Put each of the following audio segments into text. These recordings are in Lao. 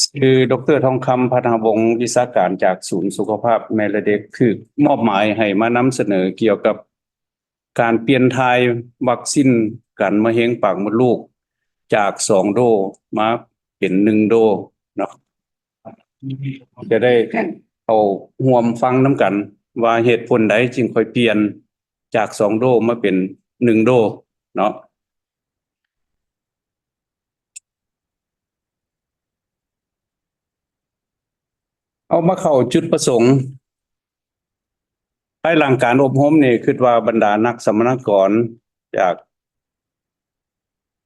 ຊື່ ດຣ. ທອງຄຳ ພັດຫະວົງ, ວິຊາການຈາກສູນສຸຂະພາບແມ່ ແລະ ເດັກ, ຖືກມອບໝາຍໃຫ້ມານຳສະເໜີກ່ຽວກັບການປ່ຽນຖ່າຍວັກຊິນກັນມະເຮັງປາກມົດລູກ ຈາກສອງໂດມາເປັນໜຶ່ງໂດເນາະ. ຈະໄດ້ເຂົ້າຮ່ວມຟັງນຳກັນວ່າເຫດຜົນໃດຈຶ່ງຄ່ອຍປ່ຽນຈາກສອງໂດມາເປັນໜຶ່ງໂດເນາະ. ເຮົາມາເຂົ້າຈຸດປະສົງ. ພາຍຫຼັງການອົບຮົມນີ້ ຄິດວ່າບັນດານັກສຳມະນາກອນຈາກ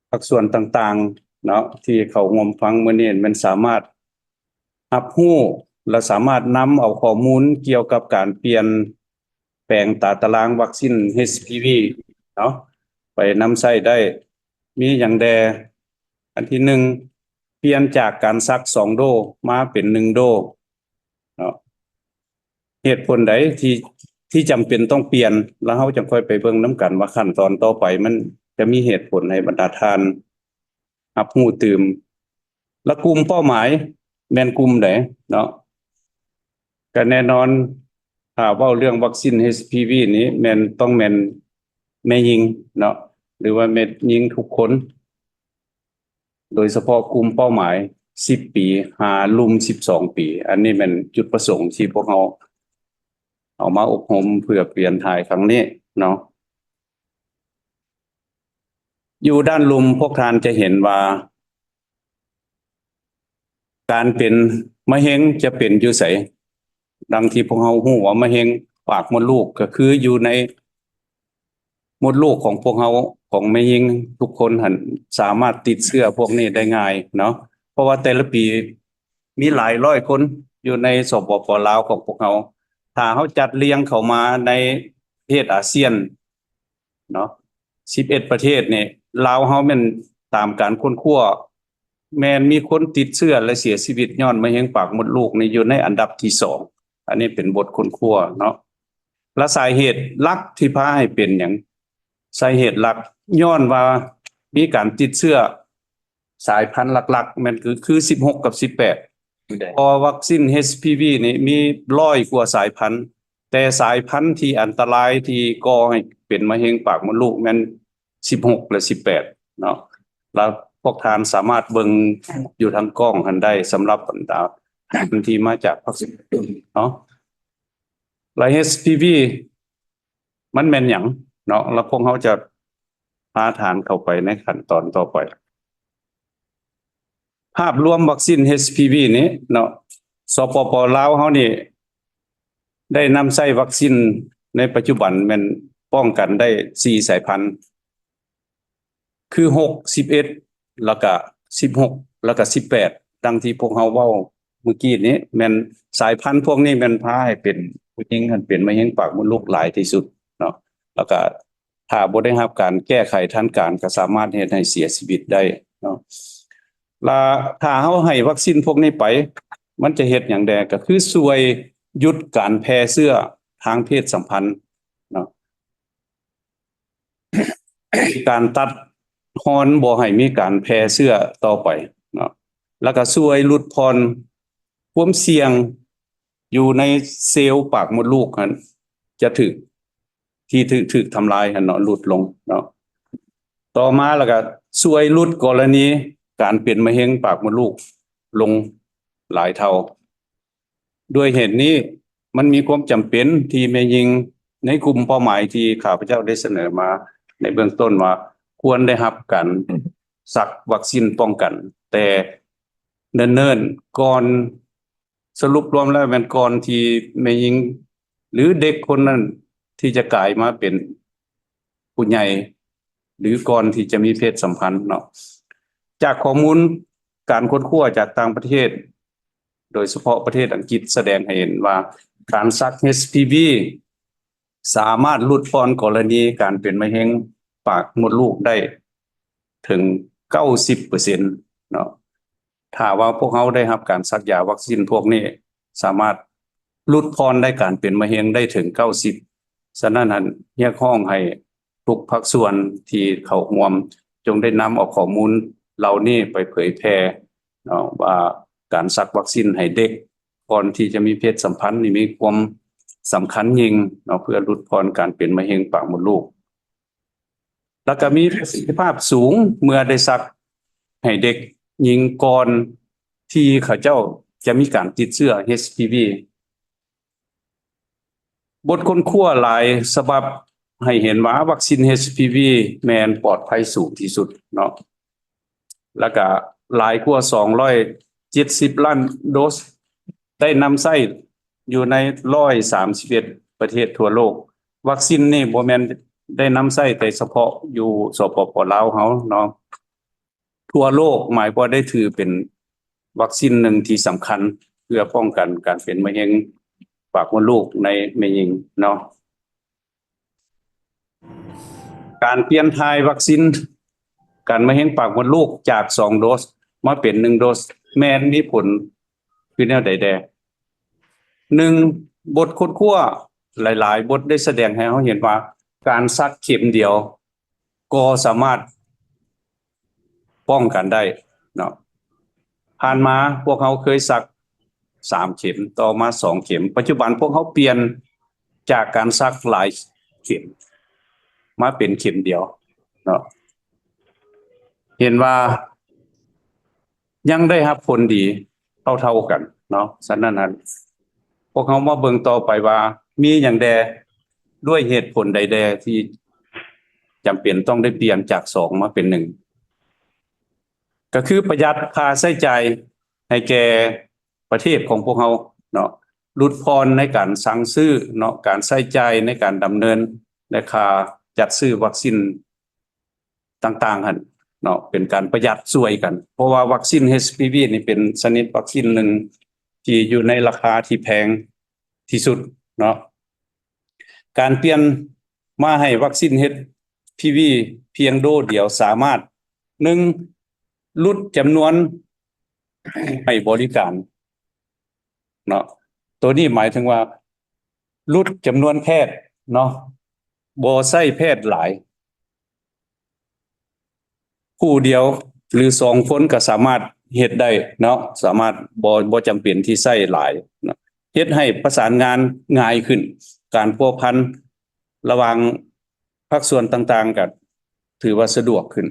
ພາກສ່ວນຕ່າງໆເນາະ ທີ່ເຂົ້າຮ່ວມຟັງມື້ນີ້ ແມ່ນສາມາດຮັບຮູ້ ແລະ ສາມາດນຳເອົາຂໍ້ມູນກ່ຽວກັບການປ່ຽນແປງຕາຕະລາງວັກຊິນ ເອດສ ພີ ວີ ເນາະ ໄປນຳໃຊ້ໄດ້. ມີຫຍັງແດ່? ອັນທີໜຶ່ງ ປ່ຽນຈາກການສັກສອງໂດມາເປັນໜຶ່ງໂດເນາະ. ເຫດຜົນໃດທີ່ ທີ່ຈຳເປັນຕ້ອງປ່ຽນ ແລ້ວເຮົາຈັ່ງຄ່ອຍໄປເບິ່ງນຳກັນວ່າຂັ້ນຕອນຕໍ່ໄປມັນຈະມີເຫດຜົນໃຫ້ບັນດາທ່ານຮັບຮູ້ຕື່ມ. ແລະ ກຸ່ມເປົ້າໝາຍແມ່ນກຸ່ມໃດເນາະ? ກະແນ່ນອນ ຖ້າເວົ້າເລື່ອງວັກຊິນ ເອດສ ພີ ວີ ນີ້ ແມ່ນ ຕ້ອງແມ່ນແມ່ຍິງເນາະ ຫຼືວ່າແມ່ຍິງທຸກຄົນ ໂດຍສະເພາະກຸ່ມເປົ້າໝາຍສິບປີຫາລຸ່ມສິບສອງປີ. ອັນນີ້ແມ່ນຈຸດປະສົງທີ່ພວກເຮົາເອົາມາອົບຮົມເພື່ອປ່ຽນຖ່າຍຄັ້ງນີ້ເນາະ. ຢູ່ດ້ານລຸ່ມພວກທ່ານຈະເຫັນວ່າ ການເປັນມະເຮັງຈະເປັນຢູ່ໃສ? ດັ່ງທີ່ພວກເຮົາຮູ້ວ່າມະເຮັງປາກມົດລູກ ກໍຄືຢູ່ໃນມົດລູກຂອງພວກເຮົາ ຂອງແມ່ຍິງທຸກຄົນຫັ້ນ ສາມາດຕິດເຊື້ອພວກນີ້ໄດ້ງ່າຍເນາະ. ເພາະວ່າແຕ່ລະປີມີຫຼາຍຮ້ອຍຄົນຢູ່ໃນ ສປປ ລາວ ຂອງພວກເຮົາ. ຖ້າເຮົາຈັດລຽງເຂົ້າມາໃນປະເທດອາຊຽນ ເນາະ ສິບເອັດປະເທດນີ້ ລາວເຮົາແມ່ນຕາມການຄົ້ນຄວ້າ ແມ່ນມີຄົນຕິດເຊື້ອ ແລະ ເສຍຊີວິດຍ້ອນມະເຮັງປາກມົດລູກນີ້ຢູ່ໃນອັນດັບທີສອງ. ອັນນີ້ເປັນບົດຄົ້ນຄວ້າເນາະ. ແລະ ສາເຫດຫຼັກທີ່ພາໃຫ້ເປັນຫຍັງ? ສາເຫດຫຼັກຍ້ອນວ່າມີການຕິດເຊື້ອ ສາຍພັນຫຼັກໆ ແມ່ນຄື ຄືສິບຫົກກັບສິບແປດ ເພາະວ່າວັກຊິນ ເອດສ ພີ ວີ ນີ້ມີຮ້ອຍກວ່າສາຍພັນ ແຕ່ສາຍພັນທີ່ອັນຕະລາຍທີ່ກໍ່ໃຫ້ເປັນມະເຮັງປາກມົດລູກແມ່ນສິບຫົກ ແລະ ສິບແປດເນາະ. ແລ້ວພວກທ່ານສາມາດເບິ່ງຢູ່ທາງກ້ອງຫັ້ນໄດ້ ສຳລັບບັນດາທີ່ມາຈາກພາກສ່ວນເນາະ. ແລະ ເອດສ ພີ ວີ ມັນແມ່ນຫຍັງເນາະ ແລ້ວພວກເຮົາຈະພາທ່ານເຂົ້າໄປໃນຂັ້ນຕອນຕໍ່ໄປ. ພາບລວມວັກຊິນ ເອດສ ພີ ວີ ນີ້ເນາະ ສປປ ລາວເຮົານີ້ໄດ້ນຳໃຊ້ວັກຊິນໃນປັດຈຸບັນແມ່ນປ້ອງກັນໄດ້ສີ່ສາຍພັນ ຄື ຫົກ ສິບເອັດ ແລ້ວກະ ສິບຫົກ ແລ້ວກະ ສິບແປດ ດັ່ງທີ່ພວກເຮົາເວົ້າມື້ກີ້ນີ້ ແມ່ນສາຍພັນພວກນີ້ແມ່ນພາໃຫ້ເປັນ ຜູ້ຍິງຫັ້ນເປັນມະເຮັງປາກມົດລູກຫຼາຍທີ່ສຸດເນາະ. ແລ້ວກະຖ້າບໍ່ໄດ້ຮັບການແກ້ໄຂທັນການ ກະສາມາດເຮັດໃຫ້ເສຍຊີວິດໄດ້ເນາະ. ລະຖ້າເຮົາໃຫ້ວັກຊິນພວກນີ້ໄປ ມັນຈະເຮັດຫຍັງແດ່? ກະຄືຊ່ວຍຢຸດການແຜ່ເຊື້ອທາງເພດສຳພັນເນາະ. ການຕັດຮອນບໍ່ໃຫ້ມີການແຜ່ເຊື້ອຕໍ່ໄປເນາະ ແລ້ວກະຊ່ວຍຫຼຸດຜ່ອນຄວາມສ່ຽງຢູ່ໃນເຊວປາກມົດລູກຫັ້ນ ຈະຖືກ ທີ່ຖືກ ຖືກທຳລາຍຫັ້ນເນາະ ຫຼຸດລົງເນາະ. ຕໍ່ມາແລ້ວກະຊ່ວຍຫຼຸດກໍລະນີການເປັນມະເຮັງປາກມົດລູກລົງຫຼາຍເທົ່າ. ດ້ວຍເຫດນີ້ ມັນມີຄວາມຈຳເປັນທີ່ແມ່ຍິງໃນກຸ່ມເປົ້າໝາຍທີ່ຂ້າພະເຈົ້າໄດ້ສະເໜີມາໃນເບື້ອງຕົ້ນວ່າ ຄວນໄດ້ຮັບການສັກວັກຊິນປ້ອງກັນແຕ່ເນີນໆ ກ່ອນ ສະຫຼຸບລວມແລ້ວແມ່ນກ່ອນທີ່ແມ່ຍິງ ຫຼື ເດັກຄົນນັ້ນທີ່ຈະກາຍມາເປັນຜູ້ໃຫຍ່ ຫຼື ກ່ອນທີ່ຈະມີເພດສຳພັນເນາະ. ຈາກຂໍ້ມູນການຄົ້ນຄວ້າຈາກຕ່າງປະເທດ ໂດຍສະເພາະປະເທດອັງກິດ ສະແດງໃຫ້ເຫັນວ່າການສັກ ເອດສ ພີ ວີ ສາມາດຫຼຸດຜ່ອນກໍລະນີການເປັນມະເຮັງປາກມົດລູກໄດ້ເຖິງເກົ້າສິບເປີເຊັນເນາະ. ຖ້າວ່າພວກເຮົາໄດ້ຮັບການສັກຢາວັກຊິນພວກນີ້ ສາມາດຫຼຸດຜ່ອນໄດ້ການເປັນມະເຮັງໄດ້ເຖິງເກົ້າສິບ. ສະນັ້ນຫັ້ນ ຮຽກຮ້ອງໃຫ້ທຸກພາກສ່ວນທີ່ເຂົ້າຮ່ວມ ຈົ່ງໄດ້ນຳເອົາຂໍ້ມູນເຫຼົ່ານີ້ໄປເຜີຍແຜ່ເນາະ ວ່າ ການສັກວັກຊີນໃຫ້ເດັກກ່ອນທີ່ຈະມີເພດສຳພັນນີ້ມີຄວາມສຳຄັນຍິ່ງເນາະ ເພື່ອຫຼຸດຜ່ອນການເປັນມະເຮັງປາກມົດລູກ. ແລ້ວກໍມີປະສິດທິພາບສູງເມື່ອໄດ້ສັກໃຫ້ເດັກຍິງກ່ອນທີ່ເຂົາເຈົ້າຈະມີການຕິດເຊື້ອ ເອດສ໌ ພີ ວີ. ບົດຄົ້ນຄວ້າຫຼາຍສະບັບໃຫ້ເຫັນວ່າວັກຊີນ ເອດສ໌ ພີ ວີ ແມ່ນປອດໄພສູງທີ່ສຸດເນາະ ແລ້ວກະຫຼາຍກວ່າສອງຮ້ອຍເຈັດສິບລ້ານໂດສ ໄດ້ນຳໃຊ້ຢູ່ໃນຮ້ອຍສາມສິບເອັດປະເທດທົ່ວໂລກ. ວັກຊີນນີ້ບໍ່ແມ່ນໄດ້ນຳໃຊ້ແຕ່ສະເພາະຢູ່ ສປປ ລາວ ເຮົາເນາະ. ທົ່ວໂລກໝາຍຄວາມວ່າໄດ້ຖືເປັນວັກຊີນໜຶ່ງທີ່ສຳຄັນ ເພື່ອປ້ອງກັນການເປັນມະເຮັງປາກມົດລູກໃນແມ່ຍິງເນາະ. ການປ່ຽນຖ່າຍວັກຊີນການມະເຮັງປາກມົດລູກຈາກສອງໂດສມາເປັນໜຶ່ງໂດສ ແມ່ນມີຜົນຄືແນວໃດແດ່? ໜຶ່ງ, ບົດຄົ້ນຄວ້າຫຼາຍໆບົດໄດ້ສະແດງໃຫ້ເຮົາເຫັນວ່າ ການສັກເຂັມດຽວ ກໍສາມາດປ້ອງກັນໄດ້ເນາະ. ຜ່ານມາພວກເຮົາເຄີຍສັກສາມເຂັມ, ຕໍ່ມາສອງເຂັມ, ປັດຈຸບັນພວກເຮົາປ່ຽນຈາກການສັກຫຼາຍເຂັມມາເປັນເຂັມດຽວເນາະ. ເຫັນວ່າ ຍັງໄດ້ຮັບຜົນດີເທົ່າໆກັນເນາະ. ສະນັ້ນຫັ້ນ ພວກເຮົາມາເບິ່ງຕໍ່ໄປວ່າ ມີຫຍັງແດ່ ດ້ວຍເຫດຜົນໃດແດ່ທີ່ຈຳເປັນຕ້ອງໄດ້ປ່ຽນຈາກສອງມາເປັນໜຶ່ງ ກໍຄືປະຢັດຄ່າໃຊ້ຈ່າຍໃຫ້ແກ່ປະເທດຂອງພວກເຮົາເນາະ, ຫຼຸດຜ່ອນໃນການສັ່ງຊື້ເນາະ, ການໃຊ້ຈ່າຍໃນການດຳເນີນ ແລະ ຄ່າຈັດຊື້ວັກຊີນ ຕ່າງໆຫັ້ນເນາະ ເປັນການປະຢັດຊ່ວຍກັນ ເພາະວ່າວັກຊີນ ເອດສ໌ ພີ ວີ ນີ້ເປັນຊະນິດວັກຊີນໜຶ່ງທີ່ຢູ່ໃນລາຄາທີ່ແພງທີ່ສຸດເນາະ. ການປ່ຽນມາໃຫ້ວັກຊີນ ເອດສ໌ ພີ ວີ ພຽງໂດສດຽວສາມາດ ໜຶ່ງ ຫຼຸດຈຳນວນໃຫ້ບໍລິການ ເນາະ. ໂຕນີ້ໝາຍເຖິງວ່າ ຫຼຸດຈຳນວນແພດເນາະ, ບໍ່ໃຊ້ແພດຫຼາຍ, ຜູ້ດຽວ ຫຼື ສອງຄົນກໍສາມາດເຮັດໄດ້ເນາະ, ສາມາດ ບໍ່ ບໍ່ຈຳເປັນທີ່ໃຊ້ຫຼາຍເນາະ, ເຮັດໃຫ້ປະສານງານງ່າຍຂຶ້ນ, ການພົວພັນລະຫວ່າງພາກສ່ວນຕ່າງໆກໍຖືວ່າສະດວກຂຶ້ນ.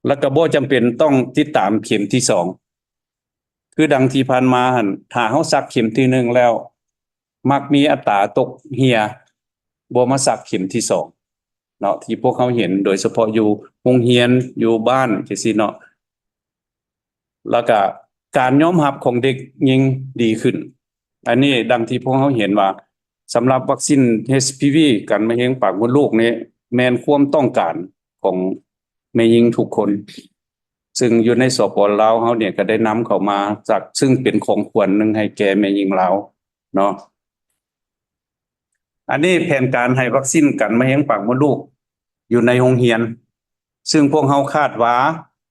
ແລ້ວກໍບໍ່ຈຳເປັນຕ້ອງຕິດຕາມເຂັມທີສອງ ຄືດັ່ງທີ່ຜ່ານມາຫັ້ນ ຖ້າເຮົາສັກເຂັມທີໜຶ່ງແລ້ວ ມັກມີອັດຕາຕົກເຮ່ຍ ບໍ່ມາສັກເຂັມທີສອງເນາະ ທີ່ພວກເຮົາເຫັນ ໂດຍສະເພາະຢູ່ໂຮງຮຽນ ຢູ່ບ້ານ ຈັ່ງຊີ້ເນາະ. ແລ້ວກະການຍອມຮັບຂອງເດັກຍິງດີຂຶ້ນ. ອັນນີ້ດັ່ງທີ່ພວກເຮົາເຫັນວ່າ ສຳລັບວັກຊີນ ເອດສ໌ ພີ ວີ ກັນມະເຮັງປາກມົດລູກນີ້ ແມ່ນຄວາມຕ້ອງການຂອງແມ່ຍິງທຸກຄົນ ຊຶ່ງຢູ່ໃນ ສປປ ລາວ ເຮົານີ້ກໍໄດ້ນຳເຂົ້າມາຈາກ ຊຶ່ງເປັນຂອງຂວັນໜຶ່ງໃຫ້ແກ່ແມ່ຍິງລາວເນາະ. ອັນນີ້ແຜນການໃຫ້ວັກຊີນກັນມະເຮັງປາກມົດລູກຢູ່ໃນໂຮງຮຽນ ຊຶ່ງພວກເຮົາຄາດວ່າ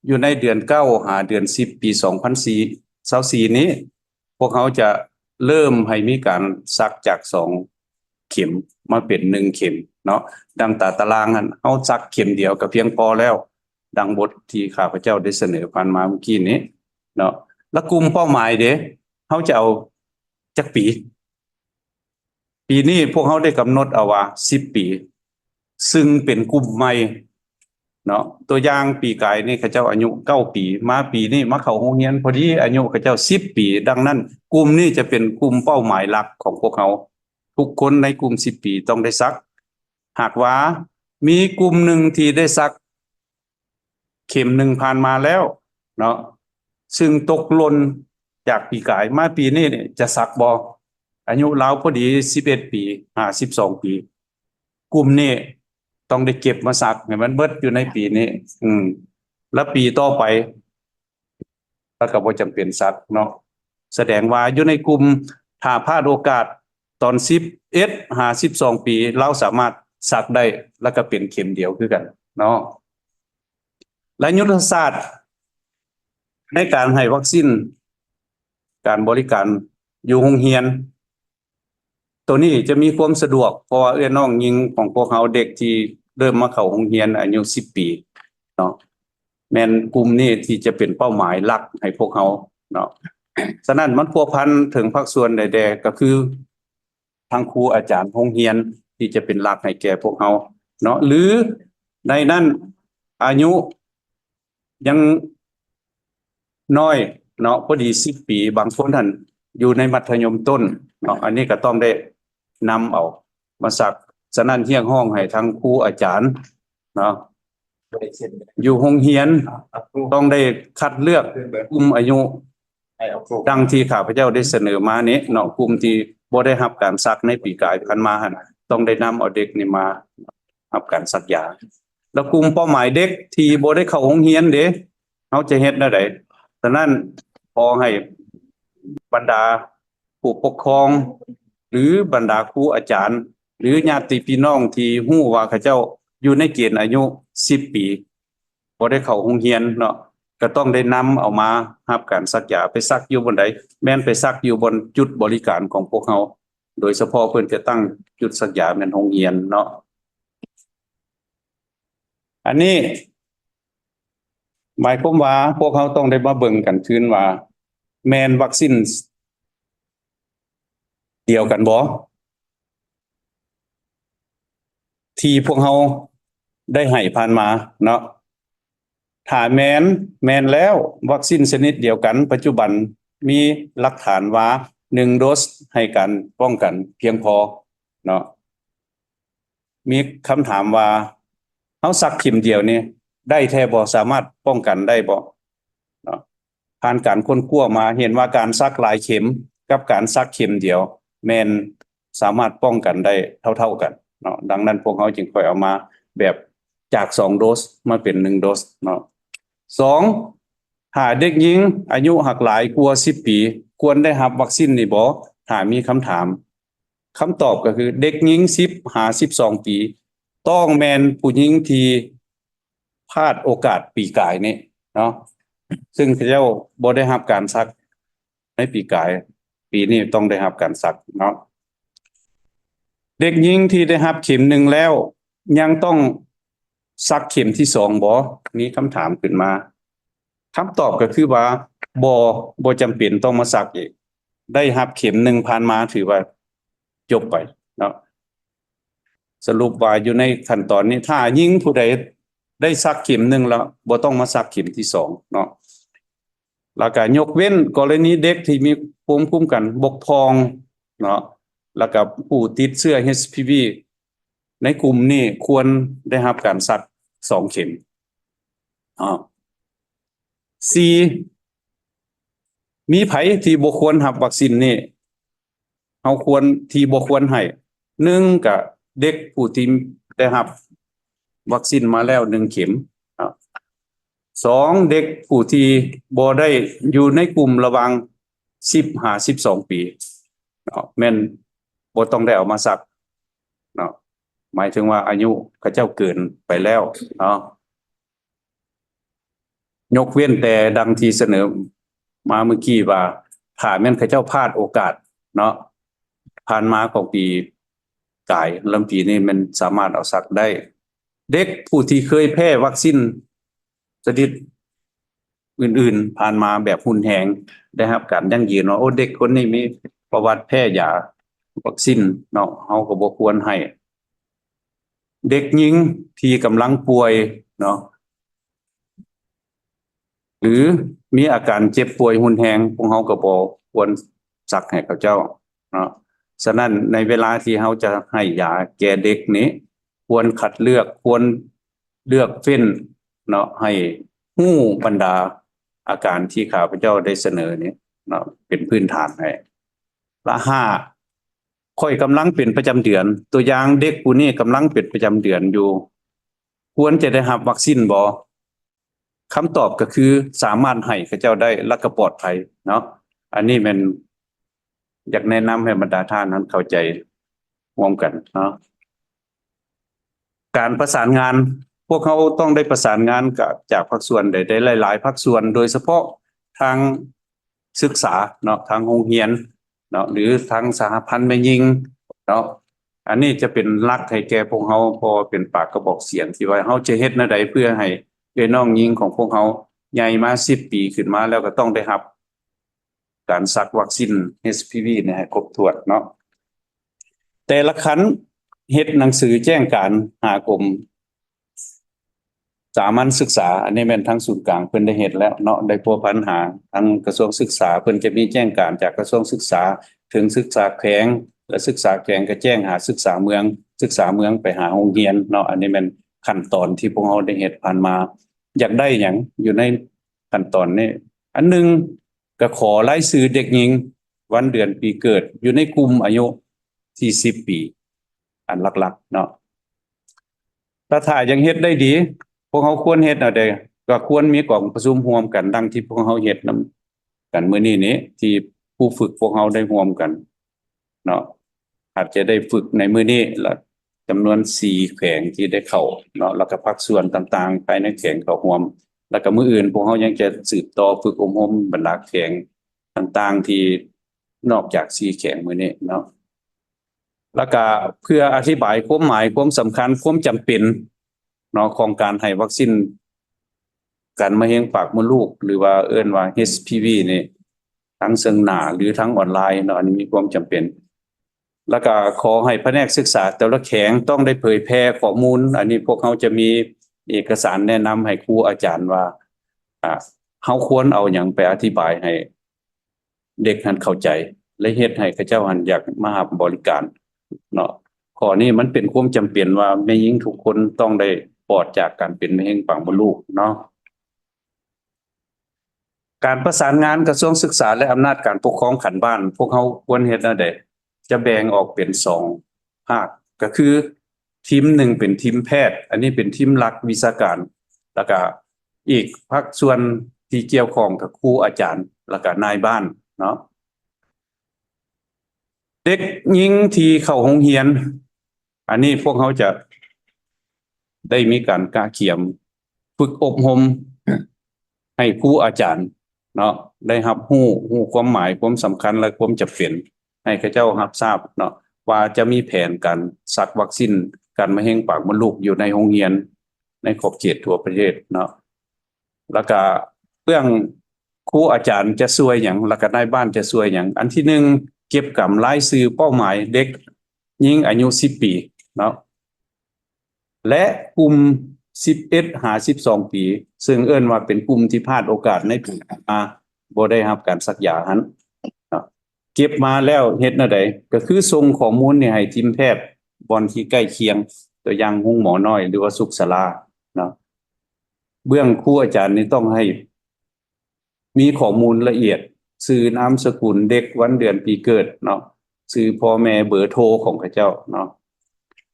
ຢູ່ໃນເດືອນເກົ້າຫາເດືອນສິບ ປີສອງພັນຊາວສີ່ນີ້ ພວກເຮົາຈະເລີ່ມໃຫ້ມີການສັກຈາກສອງເຂັມມາເປັນໜຶ່ງເຂັມເນາະ. ດັ່ງຕາຕະລາງຫັ້ນ ເຮົາສັກເຂັມດຽວກໍພຽງພໍແລ້ວ ດັ່ງບົດທີ່ຂ້າພະເຈົ້າໄດ້ສະເໜີຜ່ານມາເມື່ອກີ້ນີ້ເນາະ. ແລ້ວກຸ່ມເປົ້າໝາຍເດ ເຮົາຈະເອົາຈັກປີ? ປີນີ້ພວກເຮົາໄດ້ກຳນົດເອົາວ່າສິບປີ ຊຶ່ງເປັນກຸ່ມໃໝ່ເນາະ. ຕົວຢ່າງປີກາຍນີ້ເຂົາເຈົ້າອາຍຸເກົ້າປີ ມາປີນີ້ມາເຂົ້າໂຮງຮຽນ ພໍດີອາຍຸເຂົາເຈົ້າສິບປີ. ດັ່ງນັ້ນ ກຸ່ມນີ້ຈະເປັນກຸ່ມເປົ້າໝາຍຫຼັກຂອງພວກເຮົາ. ທຸກຄົນໃນກຸ່ມສິບປີຕ້ອງໄດ້ສັກ. ຫາກວ່າມີກຸ່ມໜຶ່ງທີ່ໄດ້ສັກ ເຂັມໜຶ່ງຜ່ານມາແລ້ວເນາະ ຊຶ່ງຕົກຫຼົ່ນຈາກປີກາຍ ມາປີນີ້ນີ້ຈະສັກບໍ່? ອາຍຸລາວພໍດີສິບເອັດປີ ຫາສິບສອງປີ ກຸ່ມນີ້ຕ້ອງໄດ້ເກັບມາສັກໃຫ້ມັນເບິດຢູ່ໃນປີນີ້ ອືມ ແລະ ປີຕໍ່ໄປ ແລ້ວກໍບໍ່ຈຳເປັນສັກເນາະ. ສະແດງວ່າຢູ່ໃນກຸ່ມ ຖ້າພາດໂອກາດຕອນສິບເອັດຫາສິບສອງປີ ລາວສາມາດສັກໄດ້ ແລ້ວກໍເປັນເຂັມດຽວຄືກັນເນາະ. ແລະ ຍຸດທະສາດໃນການໃຫ້ວັກຊີນ ການບໍລິການຢູ່ໂຮງຮຽນ ໂຕນີ້ຈະມີຄວາມສະດວກ ເພາະວ່າເອື້ອຍນ້ອງຍິງຂອງພວກເຮົາ ເດັກທີ່ເລີ່ມມາເຂົ້າໂຮງຮຽນອາຍຸສິບປີເນາະ ແມ່ນກຸ່ມນີ້ທີ່ຈະເປັນເປົ້າໝາຍຫຼັກໃຫ້ພວກເຮົາ ເນາະ. ສະນັ້ນມັນພົວພັນເຖິງພາກສ່ວນໃດແດ່ ກໍຄືທາງຄູອາຈານໂຮງຮຽນທີ່ຈະເປັນຫຼັກໃຫ້ແກ່ພວກເຮົາເນາະ ຫຼືໃນນັ້ນອາຍຸຍັງນ້ອຍເນາະ ພໍດີສິບປີ ບາງຄົນຫັ້ນຢູ່ໃນມັດທະຍົມຕົ້ນເນາະ ອັນນີ້ກໍຕ້ອງໄດ້ນຳເອົາມາສັກ. ສະນັ້ນຮຽກຮ້ອງໃຫ້ທາງຄູອາຈານເນາະ ຢູ່ໂຮງຮຽນຕ້ອງໄດ້ຄັດເລືອກກຸ່ມອາຍຸ ດັ່ງທີ່ຂ້າພະເຈົ້າໄດ້ສະເໜີມານີ້ເນາະ, ກຸ່ມທີ່ບໍ່ໄດ້ຮັບການສັກໃນປີກາຍຜ່ານມາຫັ້ນ ຕ້ອງໄດ້ນຳເອົາເດັກນີ້ມາຮັບການສັກຢາ ແລ້ວກຸ່ມເປົ້າໝາຍເດັກທີ່ບໍ່ໄດ້ເຂົ້າໂຮງຮຽນເດ ເຮົາຈະເຮັດແນວໃດ? ສະນັ້ນ ຂໍໃຫ້ບັນດາຜູ້ປົກຄອງ ຫຼື ບັນດາຄູອາຈານ ຫຼື ຍາດຕິພີ່ນ້ອງທີ່ຮູ້ວ່າເຂົາເຈົ້າຢູ່ໃນເກນອາຍຸສິບປີ ບໍ່ໄດ້ເຂົ້າໂຮງຮຽນເນາະ ກໍຕ້ອງໄດ້ນຳເອົາມາຮັບການສັກຢາ. ໄປສັກຢູ່ບ່ອນໃດ? ແມ່ນໄປສັກຢູ່ບ່ອນຈຸດບໍລິການຂອງພວກເຮົາ ໂດຍສະເພາະເພິ່ນຈະຕັ້ງຈຸດສັກຢາແມ່ນໂຮງຮຽນເນາະ. ອັນນີ້ໝາຍຄວາມວ່າພວກເຮົາຕ້ອງໄດ້ມາເບິ່ງກັນຄືນວ່າ ແມ່ນວັກຊິນດຽວກັນບໍ່? ທີ່ພວກເຮົາໄດ້ໃຫ້ຜ່ານມາເນາະ ຖ້າແມ່ນ, ແມ່ນແລ້ວ ວັກຊິນຊະນິດດຽວກັນ ປັດຈຸບັນມີຫຼັກຖານວ່າໜຶ່ງໂດສໃຫ້ການປ້ອງກັນພຽງພໍເນາະ. ມີຄຳຖາມວ່າ ເຮົາສັກເຂັມດຽວນີ້ໄດ້ແທ້ບໍ່? ສາມາດປ້ອງກັນໄດ້ບໍ່ເນາະ? ຜ່ານການຄົ້ນຄວ້າມາເຫັນວ່າການສັກຫຼາຍເຂັມກັບການສັກເຂັມດຽວແມ່ນສາມາດປ້ອງກັນໄດ້ເທົ່າໆກັນເນາະ. ດັ່ງນັ້ນພວກເຮົາຈຶ່ງຄ່ອຍເອົາມາແບບຈາກສອງໂດສມາເປັນໜຶ່ງໂດສເນາະ. ສອງ ຖ້າເດັກຍິງອາຍຸຫາກຫຼາຍກວ່າສິບປີ ຄວນໄດ້ຮັບວັກຊິນນີ້ບໍ່? ຖ້າມີຄຳຖາມ ຄຳຕອບກໍຄືເດັກຍິງສິບຫາສິບສອງປີ ຕ້ອງແມ່ນຜູ້ຍິງທີ່ພາດໂອກາດປີກາຍນີ້ເນາະ ຊຶ່ງເຂົາເຈົ້າບໍ່ໄດ້ຮັບການສັກໃນປີກາຍ ປີນີ້ຕ້ອງໄດ້ຮັບການສັກເນາະ. ເດັກຍິງທີ່ໄດ້ຮັບເຂັມໜຶ່ງແລ້ວ ຍັງຕ້ອງສັກເຂັມທີສອງບໍ່? ມີຄຳຖາມຂຶ້ນມາ. ຄຳຕອບກໍຄືວ່າ ບໍ່, ບໍ່ຈຳເປັນຕ້ອງມາສັກອີກ. ໄດ້ຮັບເຂັມໜຶ່ງຜ່ານມາ ຖືວ່າຈົບໄປເນາະ. ສະຫຼຸບວ່າຢູ່ໃນຂັ້ນຕອນນີ້ ຖ້າຍິງຜູ້ໃດໄດ້ສັກເຂັມໜຶ່ງແລ້ວ ບໍ່ຕ້ອງມາສັກເຂັມທີສອງເນາະ. ແລ້ວກໍຍົກເວັ້ນກໍລະນີເດັກທີ່ມີພູມຄຸ້ມກັນບົກຜ່ອງເນາະ ແລ້ວກໍຜູ້ຕິດເຊື້ອ ເອດ ໃນກຸ່ມນີ້ຄວນໄດ້ຮັບການສັກສອງເຂັມ. ອາ ສີ່ ມີໃຜທີ່ບໍ່ຄວນຮັບວັກຊິນນີ້? ເຮົາຄວນ ທີ່ບໍ່ຄວນໃຫ້ ໜຶ່ງ ກະເດັກຜູ້ທີ່ໄດ້ຮັບວັກຊິນມາແລ້ວໜຶ່ງເຂັມເນາະ. ສອງ ເດັກຜູ້ທີ່ບໍ່ໄດ້ຢູ່ໃນກຸ່ມລະຫວ່າງສິບຫາສິບສອງປີເນາະ ແມ່ນບໍ່ຕ້ອງໄດ້ເອົາມາສັກເນາະ ໝາຍເຖິງວ່າອາຍຸເຂົາເຈົ້າເກີນໄປແລ້ວເນາະ. ຍົກເວັ້ນແຕ່ດັ່ງທີ່ສະເໜີມາເມື່ອກີ້ວ່າ ຖ້າແມ່ນເຂົາເຈົ້າພາດໂອກາດເນາະ ຜ່ານມາຂອງປີກາຍ ລຳປີນີ້ແມ່ນສາມາດເອົາສັກໄດ້. ເດັກຜູ້ທີ່ເຄີຍແພ້ວັກຊິນຊະນິດອື່ນໆຜ່ານມາແບບຮຸນແຮງ ໄດ້ຮັບການຢັ້ງຢືນວ່າ ໂອ້ ເດັກຄົນນີ້ມີປະຫວັດແພ້ຢາວັກຊິນເນາະ ເຮົາກໍບໍ່ຄວນໃຫ້. ເດັກຍິງທີ່ກຳລັງປ່ວຍເນາະ ຫຼື ມີອາການເຈັບປ່ວຍຮຸນແຮງ ພວກເຮົາກໍບໍ່ຄວນສັກໃຫ້ເຂົາເຈົ້າເນາະ. ສະນັ້ນໃນເວລາທີ່ເຮົາຈະໃຫ້ຢາແກ່ເດັກນີ້ ຄວນຄັດເລືອກ ຄວນເລືອກເຟ້ນເນາະ ໃຫ້ຮູ້ບັນດາອາການທີ່ຂ້າພະເຈົ້າໄດ້ສະເໜີນີ້ເນາະ ເປັນພື້ນຖານໃຫ້. ລະຫ້າ ຂ້ອຍກຳລັງເປັນປະຈຳເດືອນ, ຕົວຢ່າງເດັກຜູ້ນີ້ກຳລັງເປັນປະຈຳເດືອນຢູ່ ຄວນຈະໄດ້ຮັບວັກຊິນບໍ່? ຄຳຕອບກໍຄືສາມາດໃຫ້ເຂົາເຈົ້າໄດ້ ແລະກໍປອດໄພເນາະ. ອັນນີ້ແມ່ນຢາກແນະນຳໃຫ້ບັນດາທ່ານນັ້ນເຂົ້າໃຈຮ່ວມກັນເນາະ. ການປະສານງານ ພວກເຮົາຕ້ອງໄດ້ປະສານງານກະ ຈາກພາກສ່ວນໃດໆ ຫຼາຍໆພາກສ່ວນ ໂດຍສະເພາະທາງສຶກສາເນາະ ທາງໂຮງຮຽນເນາະ ຫຼືທາງສະຫະພັນແມ່ຍິງເນາະ. ອັນນີ້ຈະເປັນຫຼັກໃຫ້ແກ່ພວກເຮົາ ເພາະວ່າເປັນປາກກະບອກສຽງທີ່ວ່າເຮົາຈະເຮັດແນວໃດເພື່ອໃຫ້ເອື້ອຍນ້ອງຍິງຂອງພວກເຮົາໃຫຍ່ມາສິບປີຂຶ້ນມາແລ້ວ ກໍຕ້ອງໄດ້ຮັບ ການສັກວັກຊີນ ເອັດຊີພີວີ ນີ້ໃຫ້ຄົບຖ້ວນເນາະ. ແຕ່ລະຂັ້ນເຮັດໜັງສືແຈ້ງການຫາກົມສາມັນສຶກສາ, ອັນນີ້ແມ່ນທາງສູນກາງເພິ່ນໄດ້ເຮັດແລ້ວເນາະ, ໄດ້ພົວພັນຫາທາງກະຊວງສຶກສາ, ເພິ່ນຈະມີແຈ້ງການຈາກກະຊວງສຶກສາເຖິງສຶກສາແຂວງ ແລະ ສຶກສາແຂວງກໍແຈ້ງຫາສຶກສາເມືອງ, ສຶກສາເມືອງໄປຫາໂຮງຮຽນເນາະ. ອັນນີ້ແມ່ນຂັ້ນຕອນທີ່ພວກເຮົາໄດ້ເຮັດຜ່ານມາ. ຢາກໄດ້ຫຍັງຢູ່ໃນຂັ້ນຕອນນີ້? ອັນໜຶ່ງ ກໍຂໍລາຍຊື່ເດັກຍິງ, ວັນເດືອນປີເກີດ, ຢູ່ໃນກຸ່ມອາຍຸສີ່ສິບປີ ອັນຫຼັກໆເນາະ. ແລະ ຖ້າຢາກເຮັດໄດ້ດີ, ພວກເຮົາຄວນເຮັດແນວໃດ? ກໍຄວນມີກອງປະຊຸມຮ່ວມກັນ ດັ່ງທີ່ພວກເຮົາເຮັດນຳກັນມື້ນີ້ນີ້ ທີ່ຜູ້ຝຶກພວກເຮົາໄດ້ຮ່ວມກັນເນາະ. ອາດຈະໄດ້ຝຶກໃນມື້ນີ້ ແລະ ຈຳນວນສີ່ແຂວງທີ່ໄດ້ເຂົ້າເນາະ, ແລ້ວກໍພາກສ່ວນຕ່າງໆພາຍໃນແຂວງເຂົ້າຮ່ວມ, ແລ້ວກໍມື້ອື່ນພວກເຮົາຍັງຈະສືບຕໍ່ຝຶກອົບຮົມບັນດາແຂວງຕ່າງໆ ທີ່ນອກຈາກສີ່ແຂວງມື້ນີ້ເນາະ. ແລ້ວກໍເພື່ອອະທິບາຍຄວາມໝາຍ, ຄວາມສຳຄັນ, ຄວາມຈຳເປັນເນາະ ຂອງການໃຫ້ວັກຊີນກັນມະເຮັງປາກມົດລູກ ຫຼືວ່າເອີ້ນວ່າ ເອັດຊີພີວີ ນີ້ ທັງເຊິ່ງໜ້າ ຫຼື ທາງອອນລາຍເນາະ, ອັນນີ້ມີຄວາມຈຳເປັນ. ແລ້ວກໍຂໍໃຫ້ພະແນກສຶກສາແຕ່ລະແຂວງຕ້ອງໄດ້ເຜີຍແຜ່ຂໍ້ມູນ, ອັນນີ້ພວກເຮົາຈະມີເອກະສານແນະນຳໃຫ້ຄູອາຈານວ່າ ອາ ເຮົາຄວນເອົາຫຍັງໄປອະທິບາຍໃຫ້ເດັກຫັ້ນເຂົ້າໃຈ ແລະ ເຮັດໃຫ້ເຂົາເຈົ້າຫັ້ນຢາກມາຮັບບໍລິການເນາະ. ຂໍ້ນີ້ມັນເປັນຄວາມຈຳເປັນວ່າແມ່ຍິງທຸກຄົນຕ້ອງໄດ້ປອດຈາກການເປັນມະເຮັງປາກມົດລູກເນາະ. ການປະສານງານກະຊວງສຶກສາ ແລະ ອຳນາດການປົກຄອງຂັ້ນບ້ານ ພວກເຮົາຄວນເຮັດແນວໃດ? ຈະແບ່ງອອກເປັນສອງພາກ, ກໍຄືທີມໜຶ່ງເປັນທີມແພດ, ອັນນີ້ເປັນທີມຫຼັກວິຊາການ, ແລ້ວກະອີກພາກສ່ວນທີ່ກ່ຽວຂ້ອງກັບຄູອາຈານ ແລ້ວກະນາຍບ້ານເນາະ. ເດັກຍິງທີ່ເຂົ້າໂຮງຮຽນ, ອັນນີ້ພວກເຮົາຈະໄດ້ມີການກະກຽມຝຶກອົບຮົມໃຫ້ຄູອາຈານເນາະ ໄດ້ຮັບຮູ້, ຮູ້ຄວາມໝາຍ, ຄວາມສຳຄັນ ແລະ ຄວາມຈຳເປັນ, ໃຫ້ເຂົາເຈົ້າຮັບຊາບເນາະ ວ່າຈະມີແຜນການສັກວັກຊີນກັນມະເຮັງປາກມົດລູກຢູ່ໃນໂຮງຮຽນໃນຂອບເຂດທົ່ວປະເທດເນາະ. ແລ້ວກະເບື້ອງຄູອາຈານຈະຊ່ວຍຫຍັງ ແລ້ວກະນາຍບ້ານຈະຊ່ວຍຫຍັງ? ອັນທີໜຶ່ງ ເກັບກຳລາຍຊື່ເປົ້າໝາຍເດັກຍິງອາຍຸສິບປີເນາະ ແລະ ກຸ່ມສິບເອັດຫາສິບສອງປີ ເຊິ່ງເອີ້ນວ່າເປັນກຸ່ມທີ່ພາດໂອກາດໃນປີຜ່ານມາ ບໍ່ໄດ້ຮັບການສັກຢາຫັ້ນເນາະ. ເກັບມາແລ້ວເຮັດແນວໃດ? ກໍຄືສົ່ງຂໍ້ມູນນີ້ໃຫ້ທີມແພດບ່ອນທີ່ໃກ້ຄຽງ, ຕົວຢ່າງໂຮງໝໍນ້ອຍ ຫຼືວ່າສຸກສາລາເນາະ. ເບື້ອງຄູອາຈານນີ້ຕ້ອງໃຫ້ມີຂໍ້ມູນລະອຽດ, ຊື່ນາມສະກຸນເດັກ, ວັນເດືອນປີເກີດເນາະ, ຊື່ພໍ່ແມ່, ເບີໂທຂອງເຂົາເຈົ້າເນາະ.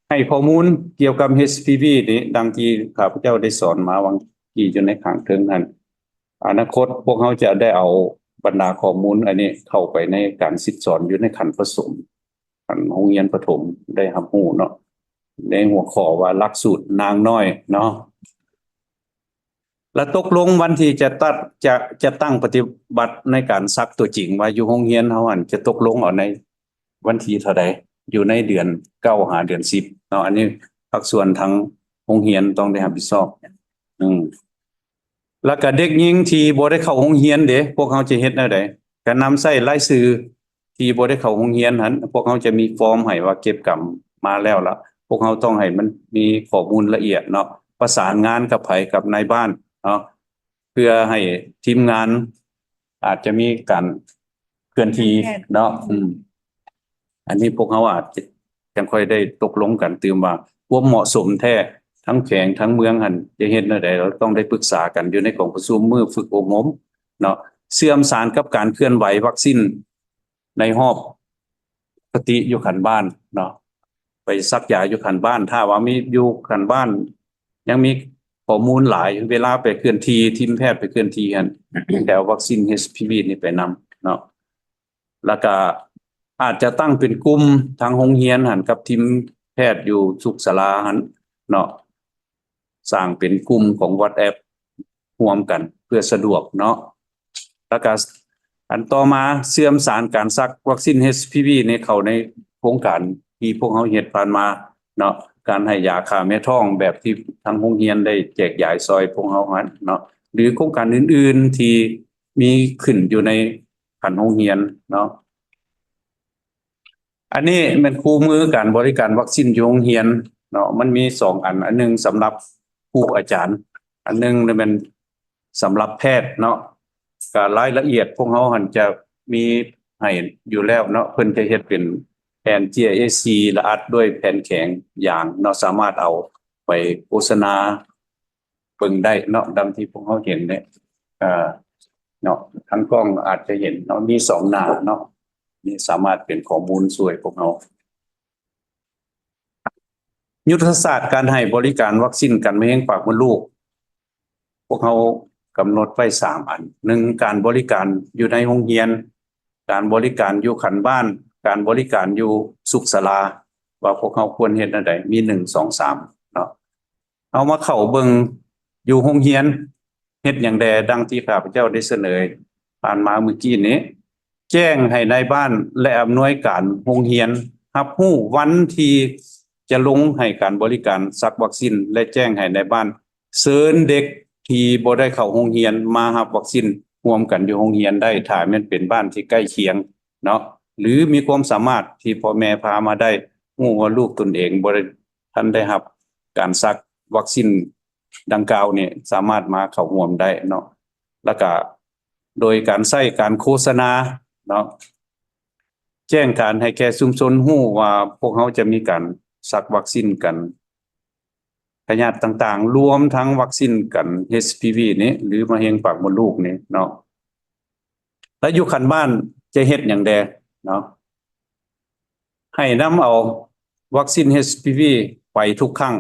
ໃຫ້ຂໍ້ມູນກ່ຽວກັບ ເອັດຊີພີວີ ນີ້ ດັ່ງທີ່ຂ້າພະເຈົ້າໄດ້ສອນມາຫວ່າງກີ້ຢູ່ໃນຂ້າງເທິງຫັ້ນ. ອະນາຄົດພວກເຮົາຈະໄດ້ເອົາບັນດາຂໍ້ມູນອັນນີ້ເຂົ້າໄປໃນການສິດສອນຢູ່ໃນຂັ້ນປະຖົມ, ຂັ້ນໂຮງຮຽນປະຖົມໄດ້ຮັບຮູ້ເນາະ, ໃນຫົວຂໍ້ວ່າຫຼັກສູດນາງນ້ອຍເນາະ. ແລະ ຕົກລົງວັນທີ່ຈະຕັດ ຈະ ຈະຕັ້ງປະຕິບັດໃນການສັກຕົວຈິງວ່າຢູ່ໂຮງຮຽນເຮົາຫັ້ນຈະຕົກລົງເອົາໃນວັນທີເທົ່າໃດ, ຢູ່ໃນເດືອນເກົ້າຫາເດືອນສິບເນາະ. ອັນນີ້ພາກສ່ວນທາງໂຮງຮຽນຕ້ອງໄດ້ຮັບຜິດຊອບ. ອືມ ແລ້ວກະເດັກຍິງທີ່ບໍ່ໄດ້ເຂົ້າໂຮງຮຽນເດ ພວກເຮົາຈະເຮັດແນວໃດ? ກະນຳໃຊ້ລາຍຊື່ທີ່ບໍ່ໄດ້ເຂົ້າໂຮງຮຽນຫັ້ນ, ພວກເຮົາຈະມີຟອມໃຫ້ວ່າເກັບກຳມາແລ້ວລະ, ພວກເຮົາຕ້ອງໃຫ້ມັນມີຂໍ້ມູນລະອຽດເນາະ, ປະສານງານກັບໃຜ? ກັບນາຍບ້ານເນາະ, ເພື່ອໃຫ້ທີມງານອາດຈະມີການເຄື່ອນທີ່ເນາະ. ອືມ ອັນນີ້ພວກເຮົາອາດຈະ ຈັ່ງຄ່ອຍໄດ້ຕົກລົງກັນຕື່ມວ່າ ຄວາມເໝາະສົມແທ້ ທັງແຂວງທັງເມືອງຫັ້ນຈະເຮັດແນວໃດ, ເຮົາຕ້ອງໄດ້ປຶກສາກັນຢູ່ໃນກອງປະຊຸມມື້ຝຶກອົບຮົມເນາະ. ເຊື່ອມສານກັບການເຄື່ອນໄຫວວັກຊີນໃນຮອບປົກກະຕິຢູ່ຂັ້ນບ້ານເນາະ, ໄປສັກຢາຢູ່ຂັ້ນບ້ານ, ຖ້າວ່າມີຢູ່ຂັ້ນບ້ານຍັງມີຂໍ້ມູນຫຼາຍ, ເວລາໄປເຄື່ອນທີ່, ທີມແພດໄປເຄື່ອນທີ່ຫັ້ນ ແຕ່ເອົາວັກຊີນ ເອັດຊີພີວີ ນີ້ໄປນຳເນາະ. ແລ້ວກະອາດຈະຕັ້ງເປັນກຸ່ມທາງໂຮງຮຽນຫັ້ນກັບທີມແພດຢູ່ສຸກສາລາຫັ້ນເນາະ, ສ້າງເປັນກຸ່ມຂອງ WhatsApp ຮ່ວມກັນເພື່ອສະດວກເນາະ. ແລ້ວກະອັນຕໍ່ມາ ເຊື່ອມສານການສັກວັກຊີນ ເອັດຊີພີວີ ນີ້ເຂົ້າໃນໂຄງການທີ່ພວກເຮົາເຮັດຜ່ານມາເນາະ, ການໃຫ້ຢາຂ້າແມ່ທ້ອງແບບທີ່ທາງໂຮງຮຽນໄດ້ແຈກຢາຍຊ່ອຍພວກເຮົາຫັ້ນເນາະ, ຫຼື ໂຄງການອື່ນໆທີ່ມີຂຶ້ນຢູ່ໃນ ຂັ້ນໂຮງຮຽນເນາະ. ອັນນີ້ແມ່ນຄູ່ມືການບໍລິການວັກຊີນຢູ່ໂຮງຮຽນເນາະ, ມັນມີສອງອັນ, ອັນໜຶ່ງສຳລັບຄູອາຈານ, ອັນໜຶ່ງແມ່ນສຳລັບແພດເນາະ. ກະລາຍລະອຽດພວກເຮົາຫັ້ນຈະມີໃຫ້ຢູ່ແລ້ວເນາະ, ເພິ່ນຈະເຮັດເປັນແຜ່ນເຈ້ຍເອສີ່ ລະອັດດ້ວຍແຜ່ນແຂງຢາງເນາະ, ສາມາດເອົາໄປໂຄສະນາເບິ່ງໄດ້ເນາະ, ດັ່ງທີ່ພວກເຮົາເຫັນເດ້ ເອີ ເນາະ, ທາງກ້ອງອາດຈະເຫັນເນາະ, ມີສອງໜ້າເນາະ, ນີ້ສາມາດເປັນຂໍ້ມູນຊ່ວຍພວກເຮົາ. ຍຸດທະສາດການໃຫ້ບໍລິການວັກຊີນກັນມະເຮັງປາກມົດລູກ ພວກເຮົາກຳນົດໄວ້ສາມອັນ, ໜຶ່ງ ການບໍລິການຢູ່ໃນໂຮງຮຽນ, ການບໍລິການຢູ່ຂັ້ນບ້ານ, ການບໍລິການຢູ່ສຸກສາລາ, ວ່າພວກເຮົາຄວນເຮັດແນວໃດ, ມີ ໜຶ່ງ ສອງ ສາມ ເນາະ. ເຮົາມາເຂົ້າເບິ່ງຢູ່ໂຮງຮຽນເຮັດຫຍັງແດ່, ດັ່ງທີ່ຂ້າພະເຈົ້າໄດ້ສະເໜີຜ່ານມາມື້ກີ້ນີ້, ແຈ້ງໃຫ້ນາຍບ້ານ ແລະ ອຳນວຍການໂຮງຮຽນຮັບຮູ້ວັນທີ່ຈະລົງໃຫ້ການບໍລິການສັກວັກຊີນ ແລະ ແຈ້ງໃຫ້ນາຍບ້ານເຊີນເດັກທີ່ບໍ່ໄດ້ເຂົ້າໂຮງຮຽນມາຮັບວັກຊີນຮ່ວມກັນຢູ່ໂຮງຮຽນໄດ້, ຖ້າແມ່ນເປັນບ້ານທີ່ໃກ້ຄຽງເນາະ ຫຼື ມີຄວາມສາມາດທີ່ພໍ່ແມ່ພາມາໄດ້, ຮູ້ວ່າລູກຕົນເອງບໍ່ໄດ້ ທ່ານໄດ້ຮັບການສັກວັກຊີນດັ່ງກ່າວນີ້ ສາມາດມາເຂົ້າຮ່ວມໄດ້ເນາະ. ແລ້ວກະໂດຍການໃຊ້ການໂຄສະນາເນາະ, ແຈ້ງການໃຫ້ແກ່ຊຸມຊົນຮູ້ວ່າພວກເຮົາຈະມີການສັກວັກຊີນກັນ ພະຍາດຕ່າງໆ, ລວມທັງວັກຊີນກັນ ເອັດຊີພີວີ ນີ້ ຫຼື ມະເຮັງປາກມົດລູກນີ້ເນາະ. ແລະ ຢູ່ຂັ້ນບ້ານຈະເຮັດຫຍັງແດ່ເນາະ? ໃຫ້ນຳເອົາວັກຊີນ ເອັດຊີພີວີ ໄປທຸກຄັ້ງ.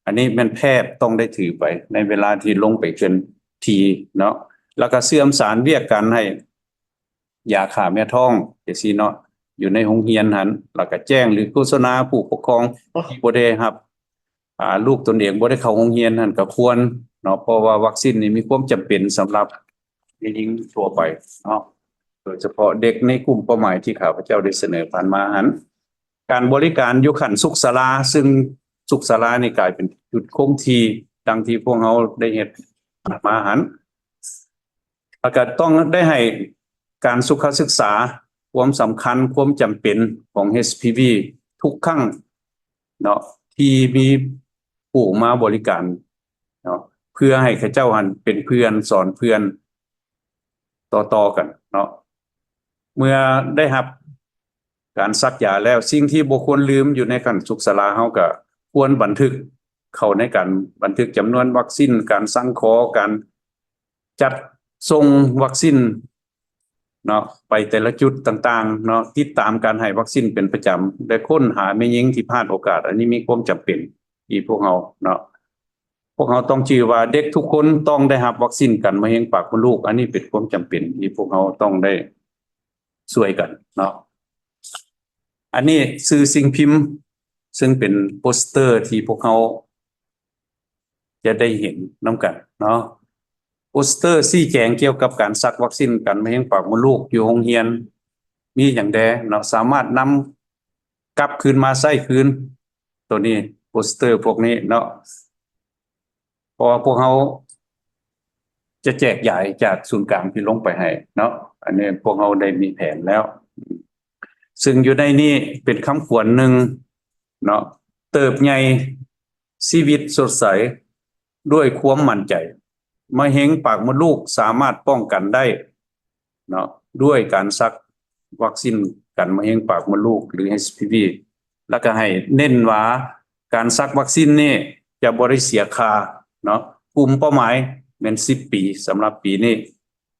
ອັນນີ້ແມ່ນແພດຕ້ອງໄດ້ຖືໄປໃນເວລາທີ່ລົງໄປເຄື່ອນທີ່ເນາະ, ແລ້ວກໍເຊື່ອມສານວຽກການໃຫ້ຢາຂ້າແມ່ທ້ອງຈັ່ງຊີ້ເນາະ ຢູ່ໃນໂຮງຮຽນຫັ້ນ, ແລ້ວກໍແຈ້ງ ຫຼື ໂຄສະນາຜູ້ປົກຄອງທີ່ບໍ່ໄດ້ຮັບ ອາ ລູກຕົນເອງບໍ່ໄດ້ເຂົ້າໂຮງຮຽນຫັ້ນກໍຄວນເນາະ, ເພາະວ່າວັກຊີນນີ້ມີຄວາມຈຳເປັນສຳລັບແມ່ຍິງທົ່ວໄປເນາະ, ໂດຍສະເພາະເດັກໃນກຸ່ມເປົ້າໝາຍທີ່ຂ້າພະເຈົ້າໄດ້ສະເໜີຜ່ານມາຫັ້ນ. ການບໍລິການຢູ່ຂັ້ນສຸກສາລາ, ຊຶ່ງສຸກສາລານີ້ກາຍເປັນຈຸດຄົງທີ່ ດັ່ງທີ່ພວກເຮົາໄດ້ເຮັດຜ່ານມາຫັ້ນ. ແລ້ວກໍຕ້ອງໄດ້ໃຫ້ການສຸຂະສຶກສາຄວາມສຳຄັນ, ຄວາມຈຳເປັນຂອງ ເອັດຊີພີວີ ທຸກຄັ້ງເນາະ ທີ່ມີຜູ້ມາບໍລິການເນາະ, ເພື່ອໃຫ້ເຂົາເຈົ້າຫັ້ນເປັນເພື່ອນສອນເພື່ອນຕໍ່ໆກັນເນາະ. ເມື່ອໄດ້ຮັບການສັກຢາແລ້ວ, ສິ່ງທີ່ບໍ່ຄວນລືມຢູ່ໃນຂັ້ນສຸກສາລາ ເຮົາກໍຄວນບັນທຶກເຂົ້າໃນການບັນທຶກຈຳນວນວັກຊີນ, ການສັ່ງຂໍ, ການ ຈັດສົ່ງວັກຊີນເນາະ ໄປແຕ່ລະຈຸດຕ່າງໆເນາະ, ຕິດຕາມການໃຫ້ວັກຊີນເປັນປະຈຳ ແລະ ຄົ້ນຫາແມ່ຍິງທີ່ພາດໂອກາດ. ອັນນີ້ມີຄວາມຈຳເປັນທີ່ພວກເຮົາເນາະ, ພວກເຮົາຕ້ອງຈື່ວ່າເດັກທຸກຄົນຕ້ອງໄດ້ຮັບວັກຊີນກັນມະເຮັງປາກມົດລູກ. ອັນນີ້ເປັນຄວາມຈຳເປັນທີ່ພວກເຮົາຕ້ອງໄດ້ຊ່ວຍກັນເນາະ. ອັນນີ້ຊື່ສິ່ງພິມ ຊຶ່ງເປັນໂປສເຕີທີ່ພວກເຮົາ ຈະໄດ້ເຫັນນຳກັນເນາະ. ໂປສເຕີຊີ້ແຈງກ່ຽວກັບການສັກວັກຊີນກັນມະເຮັງປາກມົດລູກຢູ່ໂຮງຮຽນ ມີຫຍັງແດ່ເນາະ, ສາມາດນຳກັບຄືນມາໃຊ້ຄືນ. ໂຕນີ້ ໂປສເຕີພວກນີ້ເນາະ, ເພາະວ່າພວກເຮົາຈະແຈກຢາຍຈາກສູນກາງທີ່ລົງໄປໃຫ້ເນາະ. ອັນນີ້ພວກເຮົາໄດ້ມີແຜນແລ້ວ, ຊຶ່ງຢູ່ໃນນີ້ເປັນຄຳຂວັນໜຶ່ງເນາະ, ເຕີບໃຫຍ່ ຊີວິດສົດໃສດ້ວຍຄວາມໝັ້ນໃຈ. ມະເຮັງປາກມົດລູກສາມາດປ້ອງກັນໄດ້ເນາະ ດ້ວຍການສັກວັກຊີນກັນມະເຮັງປາກມົດລູກ ຫຼື ເອັດຊີພີວີ ແລ້ວກໍໃຫ້ເນັ້ນວ່າການສັກວັກຊີນນີ້ຈະບໍ່ໄດ້ເສຍຄ່າເນາະ, ກຸ່ມເປົ້າໝາຍແມ່ນສິບປີສຳລັບປີນີ້.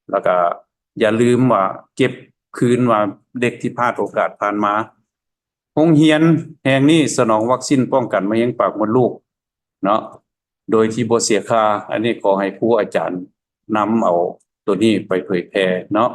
ແລ້ວກໍຢ່າລືມວ່າເກັບຄືນວ່າເດັກທີ່ພາດໂອກາດຜ່ານມາ. ໂຮງຮຽນແຫ່ງນີ້ສະໜອງວັກຊີນປ້ອງກັນມະເຮັງປາກມົດລູກເນາະ ໂດຍທີ່ບໍ່ເສຍຄ່າ. ອັນນີ້ຂໍໃຫ້ຄູອາຈານນຳເອົາໂຕນີ້ໄປເຜີຍແຜ່ເນາະ.